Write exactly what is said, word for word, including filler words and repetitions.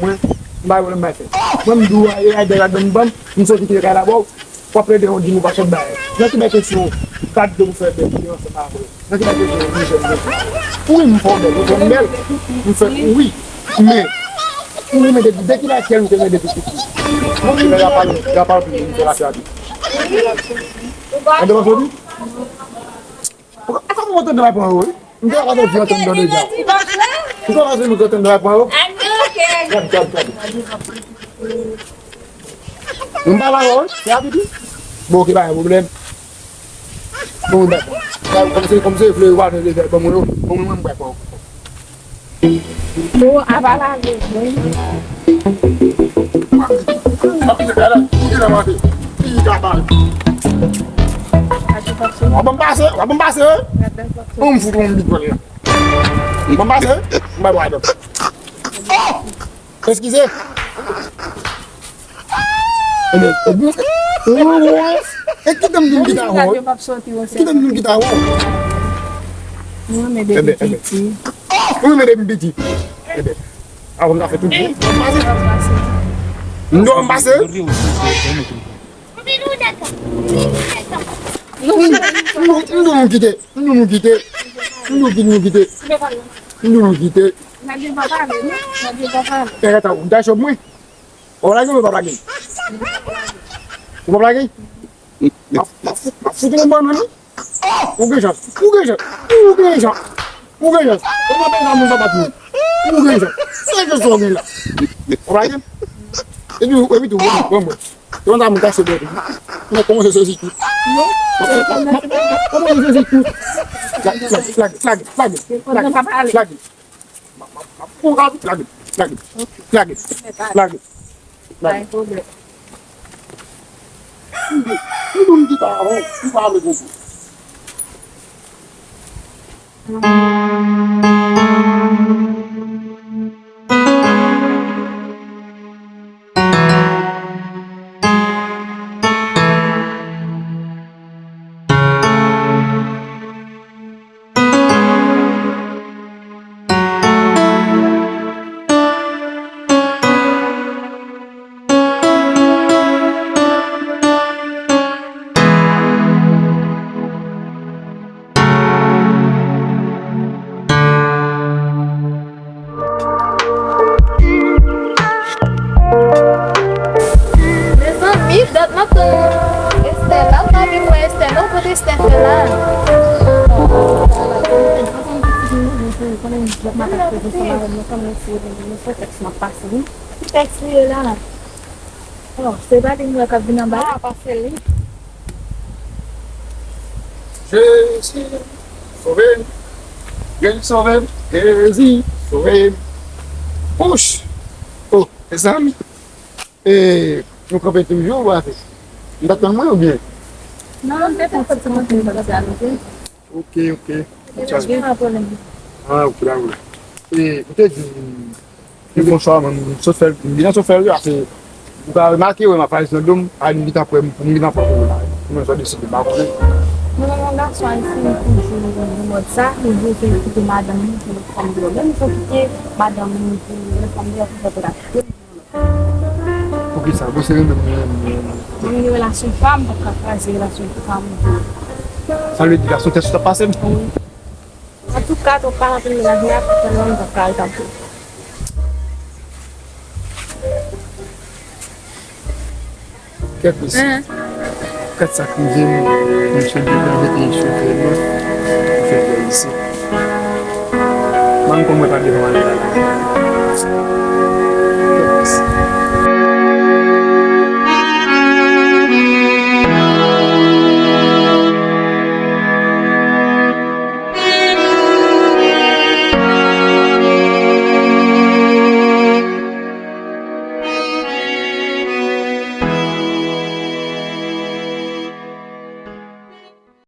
mwen, m pa gen pwoblèm bay fè. Mwen, m di w, e, e, e, m soti kite kay la ba w, w ap plede yon di m ou pa sot bay. Nan ki bay kesyon, ou ka di m ou fè bèl, ou ansanm avè w. Nan ki bay kesyon, ou di jèn jèn. Wi, m fè w bèl, ou fè m bèl, m fè, wi, men, ou renmen depi, de ki lakèl ou te renmen depi piti? Mwen, m rapal, rapal pou m fè lakèl a tou. An devan soti? Asa pou mwen tande bay pran yo, wi. M te ka tande fi antann dan deja. M te ka tande mwen tande bay pran yo. Gad, gad, gad. M pa la, wi. Se a pipi. Bon, oke, pa gen pwoblèm. Bon, bay pran. Kòmsi, kòmsi vle yo pa tande bay pran yo. Bon, mwen, mwen bay pran yo. Bon, apa lage, bon. W ap ban m pase, w ap ban m pase. Bon, m fout yon big ball la. Ban m pase, m bay bwa dòk. Oh! Eskize. Ebyen, ebyen, e kite m di m ki ta wè. Kite m di m ki ta wè. Mwen renmen depi piti. Oh! Mwen renmen depi piti. Enben, avan m ta fè tout bon. M dwe pase. M dwe kite. M dwe kite. M dwe kite. M dwe kite. M dwe kite. Pè gata, ou ta chòp mwen. Ou pa lage, ou pa lage. Ou pa lage? M ap fout ou yon bannann, wi. Oh, ou gen chans. Ou gen chans. Ou gen chans. Ou gen chans. Ou pa bezwen moun pa bat moun. Ou gen chans. Sèl chans ou gen la. Ou pa gen? Epi, epi tou, bon, bon, bon. Yon dam kache bò. Mwen kòmanse sezi tout. Mwen kòmanse sezi tout. Lage, lage, lage, lage. Lage. Lage. Lage. Lage. Lage. Lage. Yon moun ki pa avè w, ki pa avè w. Mezanmi, dat m ap tann Estè la, m pa vin wè Estè non, kote Estè fè la? Mwen menm tou, konnen lòt maten ap fè ansanm avè m, mwen konn mwen si mwen fè tèks m ap pase wi. Ki tèks li ye la? Oh, se pa li m wè k ap vin anba la? Ah, pase li. Jezi, sove m. Jezi, sove m. Jezi, sove m. Pouch. Oh, mezanmi. E, nou kanpe toujou, ou pa fè? M t ap tann mwen oubyen? Non, m te fè soti mwen te fè soti a, ok. Ok, ok. Ah, ok, dakò. E, ou te di, li fè yon chwa, mwen, m sot fè l, m byen sot fè l, wi, paske ou ka remake, wè, m ap pale nan do m, a, li gentan pran m, pou m gentan pran pou mwen. Mwen, sa deside, m pa konnen. Mwen, yon gason ayisyen, li toujou nan mòd sa, li bezwen kite madanm li pou lòt fanm deyò. Menm jan w kite madanm li pou lòt fanm deyò, pou fè pratike. Poukisa? Bon, se renmen mwen, mwen. Mwen gen relasyon pa m, m p ap ka kraze relasyon pa m. Sa vle di gason tèt sou tap pase m? Wi. Antouka, tonton pa anpil mennaj mwen ap fè mwen m p ap ka al tanpri. Kèt mesye. Kèt sa k rive m, m sou de nan mete sou tè mwen. Mwen fè kè isi. Mwen konn mwen pa devan ale la.